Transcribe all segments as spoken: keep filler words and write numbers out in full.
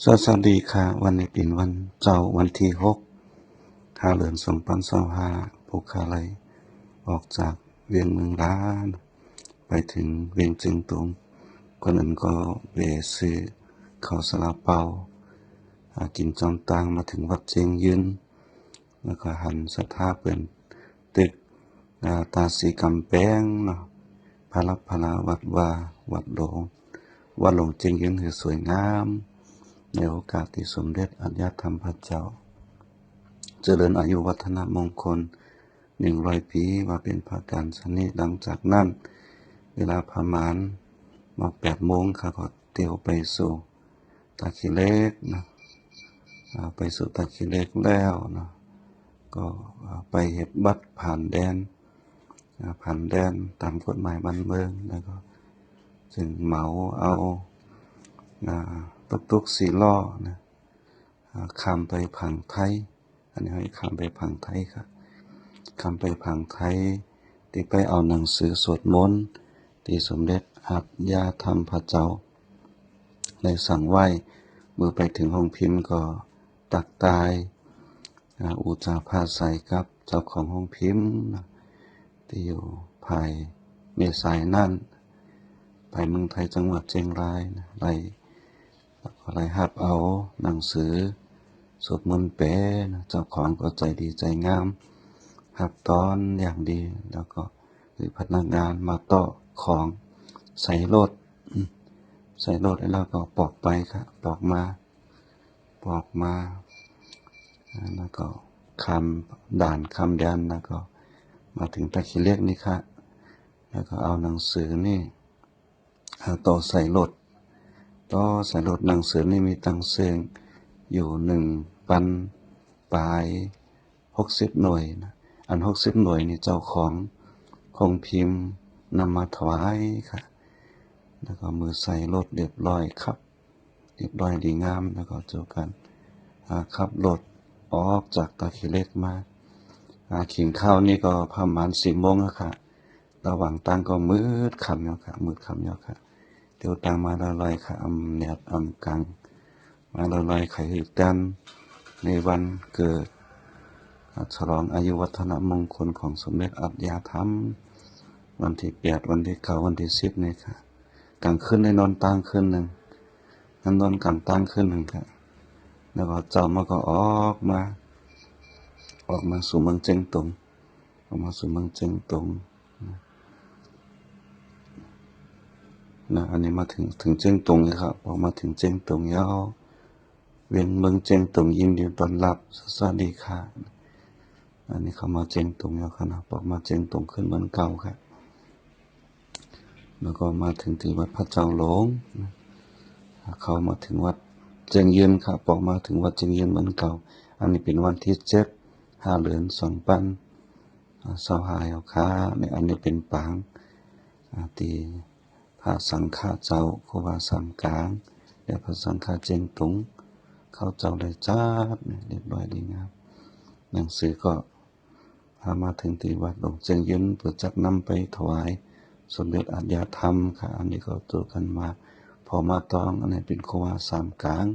สวัสดีค่ะ วันนี้เป็นวันเสาร์ วันที่หก ห้าเดือนสองพันสองห้า ผู้ข้าได้ออกจากเวียงเมืองลา ไปถึงเวียงเจียงตุง คนอื่นก็ไปซื้อข้าวซาลาเปา อ่า กินจอมตาง มาถึงวัดเจียงยืน แล้วก็หันศรัทธาเปิ้นตึก อ่า ตาสีกำแพงเนาะ พระลับพระวัดว่า วัดหลวง วัดหลวงเจียงยืนหือสวยงาม ในโอกาสที่สมเด็จอาชญาธรรมพระเจ้า เจริญอายุวัฒนมงคล หนึ่งร้อยปี ว่าเป็นพระการชนิ หลังจากนั้น เวลาประมาณ มาแปดโมงค่ะ ก็เตียวไปสู่ ตาขี้เหล็กนะ อ่า ไปสู่ตาขี้เหล็กแล้วนะ ก็ อ่า ไปเฮ็ดบัตรผ่านแดน อ่า ผ่านแดนตามกฎหมายบ้านเมือง แล้วก็จึงเหมาเอา อ่า ตุ๊กๆ สี่ล้อนะ อ่า ข้ามไปฝั่งไทย อันนี้ให้ข้ามไปฝั่งไทยค่ะ ข้ามไปฝั่งไทย ที่ไปเอาหนังสือสวดมนต์ ที่สมเด็จอาชญาธรรมพระเจ้า ได้สั่งไว้ เมื่อไปถึงโฮงพิมพ์ก็ตักตาย อ่า อู้จ๋าผ่าใสกับเจ้าของโฮงพิมพ์นะ ที่อยู่ภายแม่สายนั่น ภายเมืองไทย จังหวัดเชียงรายนะ ได้ แล้วก็ได้ฮับเอาหนังสือสวดมนต์แปลนะ เจ้าของก็ใจดีใจงาม ฮับต้อนอย่างดี แล้วก็ให้พนักงานมาต่อของใส่รถ อืม ใส่รถแล้วก็ปอกไปค่ะ ปอกมา ปอกมา อ่า แล้วก็ข้ามด่านข้ามแดน แล้วก็มาถึงตาขี้เหล็กนี่ค่ะ แล้วก็เอาหนังสือนี่ อ่า ต่อใส่รถ ต่อใส่รถ หนังสือนี่มีตังเซิงอยู่หนึ่งปันปายหกสิบหน่วยนะ อันหกสิบหน่วยนี่เจ้าของโฮงพิมพ์นำมาถวายค่ะ แล้วก็เมื่อใส่รถเรียบร้อยครับ เรียบร้อยดีงาม แล้วก็เจ้ากัน อ่า ขับรถออกจากตาขี้เหล็กมา อ่า กินข้าวนี่ก็ประมาณสี่โมงแล้วค่ะ ระหว่างตางก็มืดค่ำแล้วค่ะ มืดค่ำแล้วค่ะ เตียวตางมาลอยๆค่ะ อำแดดอำกลาง มาลอยๆ ไขหืบแตนในวันเกิด อ่า ฉลองอายุวัฒนมงคลของสมเด็จอาชญาธรรม วันที่แปด วันที่เก้า วันที่สิบนี่ค่ะ กลางคืนได้นอนตางคืนหนึ่ง นอนกลางตางคืนหนึ่งค่ะ แล้วก็เช้ามาก็ออกมา ออกมาสู่เมืองเจียงตุง ออกมาสู่เมืองเจียงตุงนะ นะ อันนี้มาถึง ถึงเจียงตุงแล้วครับ ออกมาถึงเจียงตุงแล้ว เวียงเมืองเจียงตุงยินดีต้อนรับ สวัสดีค่ะ อันนี้เข้ามาเจียงตุงแล้วครับนะ ออกมาเจียงตุงขึ้นเมืองเก่าครับ แล้วก็มาถึงที่วัดพระเจ้าหลงนะ เข้ามาถึงวัดเจียงยืนครับ ออกมาถึงวัดเจียงยืนเมืองเก่า อันนี้เป็นวันที่เจ็ด ห้าเดือนสองปัน อ่า เศร้าหายเอาค่ะ ในอันนี้เป็นปาง อ่า ที่พระสังฆะเจ้า ครูบาสามกลาง และพระสังฆะเจียงตุง เขาเจ้าได้จัดเนี่ยเรียบร้อยดีงาม หนังสือก็พามาถึงที่วัดหลวงเจียงยืน เพื่อจักนำไปถวายสมเด็จอาชญาธรรมค่ะ อันนี้ก็ตัวกันมา พอมาตอง อันนี้เป็นครูบาสามกลาง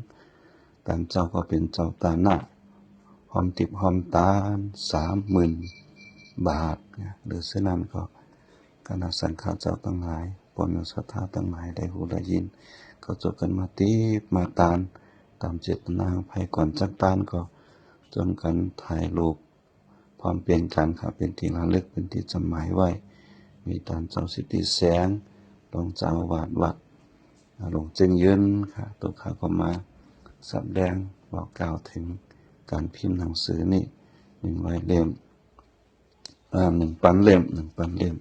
ตานเจ้าก็เป็นเจ้าตานะ หอมติบหอมตาน สามหมื่นบาทเนี่ย หรือเช่นนั้นก็คณะสังฆะเจ้าทั้งหลาย ปวงศรัทธาทั้งหลายได้ฮู้ได้ยิน ก็จกกันมาติบมาตาน ตามเจตนาของไผก่อนจักตานก็จมกันถ่ายรูป พร้อมเปลี่ยนกันครับ เป็นที่ระลึก เป็นที่จำหมายไว้ มีตานเจ้าสิทธิแสง รองเจ้าอาวาสวัดหลวงเจียงยืนครับ ตัวข้าก็มาสำแดงบอกกล่าวถึงการพิมพ์หนังสือนี่ หนึ่งร้อยเล่ม อ่า หนึ่งปันเล่ม หนึ่งปันเล่ม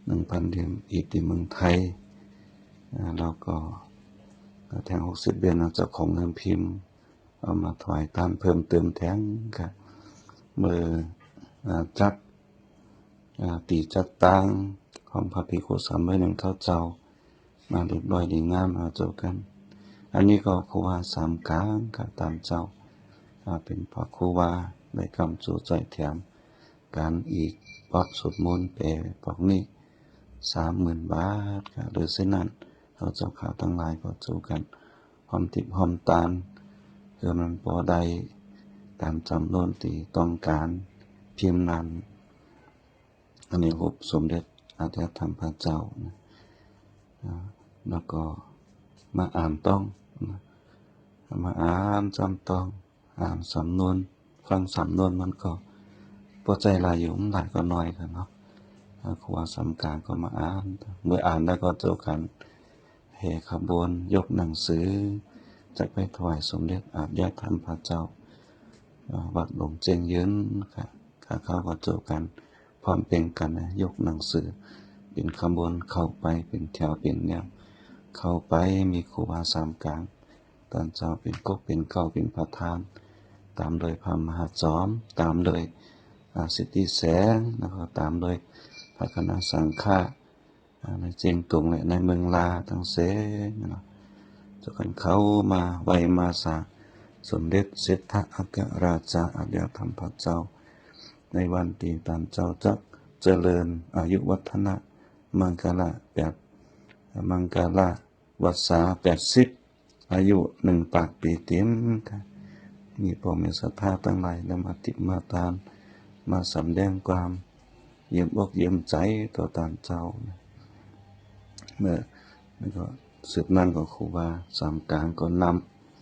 หนึ่งปันเล่ม อีกที่เมืองไทย อ่า แล้วก็แท่งหกสิบเล่มนะ เจ้าของเงินพิมพ์ เอามาถวายตานเพิ่มเติมแท่งครับ เมื่อ อ่า จัด อ่า ตี้จัดตางของพระภิกขุสามร้อยหนึ่ง เท่าเจ้า มาเรียบร้อยดีงาม เอาเจ้ากัน อันนี้ก็ครูบาสามกลางครับ ตานเจ้า อ่า เป็นพระครูบาได้กำจูใจแถม การอีกปอกสวดมนต์แปลปอกนี้ สามหมื่นบาทครับ โดยเช่นนั้น เอาเจ้าข้าทั้งหลายก็จูกัน ความติดความตาน คือมันบ่ได้ตามจำนวนที่ต้องการ พิมพ์นั้น อันนี้รูปสมเด็จอาจารย์ธรรมพระเจ้านะ อ่า แล้วก็มาอ่านต้องนะ มาอ่านจำต้อง อ่านสำนวน ฟังสำนวนมันก็ บ่ใจ้หลายอยู่ มันหลายก็น้อยกันเนาะ อ่า ครูบาสามกลางก็มาอ่าน เมื่ออ่านแล้วก็โจกัน แห่ขบวนยกหนังสือ จักไปถวายสมเด็จอาจารย์ธรรมพระเจ้า อ่า วัดหลวงเจียงยืนค่ะ ข้าเขาก็โจกัน พร้อมเพรียงกันนะ ยกหนังสือ เป็นขบวนเข้าไป เป็นแถว เป็นแนว เข้าไป มีครูบาสามกลาง ต้านเจ้าเป็นก๊กเป็นเกล้าเป็นประธาน ตามโดยพระมหาจอม ตามโดย อ่า สิทธิแสง แล้วก็ตามโดยพระคณะสังฆะ อ่า ในเจียงตุงและในเมืองลาตังเสงเนาะ เจ้ากันเข้ามาไหว้มาสาสมเด็จเศรษฐะอัครราชาอาจารย์ธรรมพระเจ้า ในวันที่ต้านเจ้าจักเจริญอายุวัฒนะมังคละแปด มังคละ วรรษาแปดสิบ อายุหนึ่งปากปี๋เต็มค่ะ มีพ่อแม่ศรัทธาตังหลายได้มาติดมาตาน มาสำแดงความเยื่อมอกเยื่อมใจ๋ต่อต้านเจ้านะ เมื่อ แล้วก็สืบนั้นก็ครูบาสามกลางก็น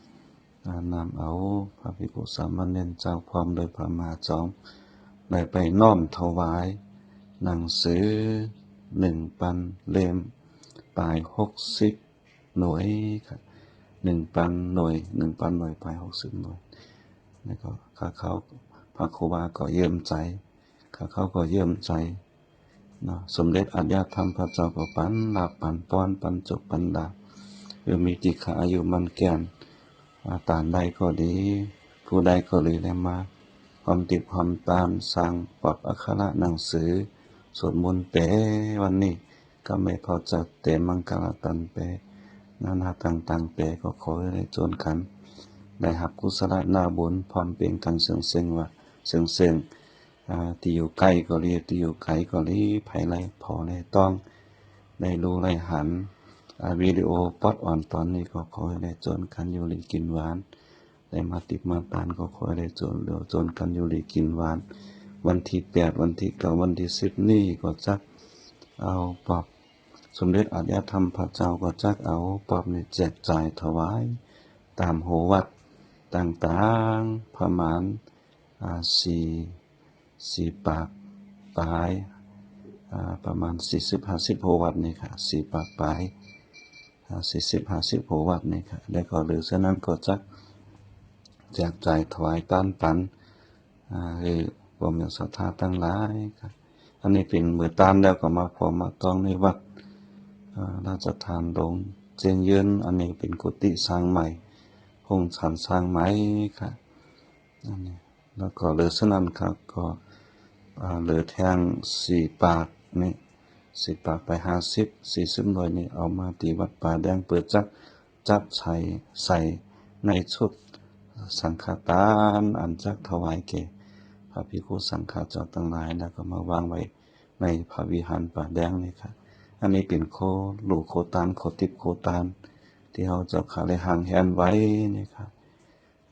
ำ อ่า นำเอาพระภิกขุสามเณรเจ้าพร้อมโดยพระมหาจอม ได้ไปน้อมถวายหนังสือหนึ่งปันเล่ม ปายหกสิบหน่วยครับ หนึ่งปันหน่วย หนึ่งปันหน่วย ปายหกสิบหน่วย แล้วก็ข้าเขา พระครูบาก็เยื่อมใจ๋ ข้าเขาก็เยื่อมใจ๋ เนาะ สมเด็จอาจารย์ธรรมพระเจ้าก็ปันลาภปันปอนปันโจคปันลาภ คือมีตี้ข้าอายุมั่นแก่น อ่า ต้านใดก็ดี ผู้ใดก็ดี ได้มาความติดความตานสร้างปรับอักขระหนังสือ สวดมนต์แป๋วันนี้ ก็ไม่พอจะเตรียมมังคละตันแป๋ นานาต่างๆแป๋ ก็ขอให้ได้โจนกัน ได้ฮับกุศลนาบุญพร้อมเพรียงกันเสียงๆว่า เสียงๆ อ่า ตี้อยู่ใก้ก็ดี ตี้อยู่ไก๋ก็ดี ไผไร้พ่อไร้ต้อง ได้ฮู้ไร้หัน อ่า วิดีโอปอดอ่อนตอนนี้ก็ขอให้ได้โจนกันอยู่ดีกินหวาน ได้มาติดมาตานก็ขอให้ได้โจน โจนกันอยู่ดีกินหวาน วันที่แปด วันที่เก้า วันที่สิบนี้ก็จักเอาปอบ สมเด็จอาจารย์ธรรมพระเจ้าก็จักเอาปอบนี้แจกจ่ายถวายตามหอวัดต่างๆ ประมาณ อ่า สี่ สี่ปากปาย อ่า ประมาณสี่สิบห้าสิบหอวัดนี่ค่ะ สี่ปากปาย อ่า สี่สิบห้าสิบหอวัดนี่ค่ะ แล้วก็เหลือเท่านั้นก็จักแจกจ่ายถวายตานปัน อ่า หื้อพ่อแม่ศรัทธาตังหลายค่ะ อันนี้เป๋นเมื่อตานแล้วก็มาพอมาต้องในวัด อ่า ราชทานหลวงเจียงยืน อันนี้เป๋นกุฏิสร้างใหม่ ห้องฉันสร้างใหม่ค่ะ อันนี้ แล้วก็เหลือเท่านั้นค่ะ ก็ อ่า เหลือแท่งสี่ปากนี่ สี่ปากไปห้าสิบ สี่สิบหน่วยนี่ เอามาตี้วัดป่าแดงเปื้อจักจัดใส่ ใส่ในชุดสังฆทาน อันจักถวายแก่พระภิกขุสังฆะเจ้าตังหลาย แล้วก็มาวางไว้ในพระวิหารป่าแดงนี่ค่ะ อันนี้เป๋นข้อฮู้ข้อตาน ข้อติ๊บข้อตาน ตี้เฮาเจ้าข้าได้ฮั่งแหนไว้นี่ค่ะ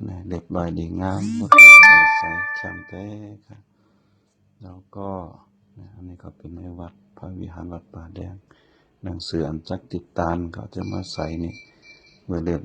นะ เรียบร้อยดีงาม หมดจดใสแจ่มแจ้งค่ะ แล้วก็ นะ อันนี้ก็เป๋นในวัดพระวิหารวัดป่าแดง หนังสืออันจักติดตานก็จะมาใส่นี่ เมื่อเรียบ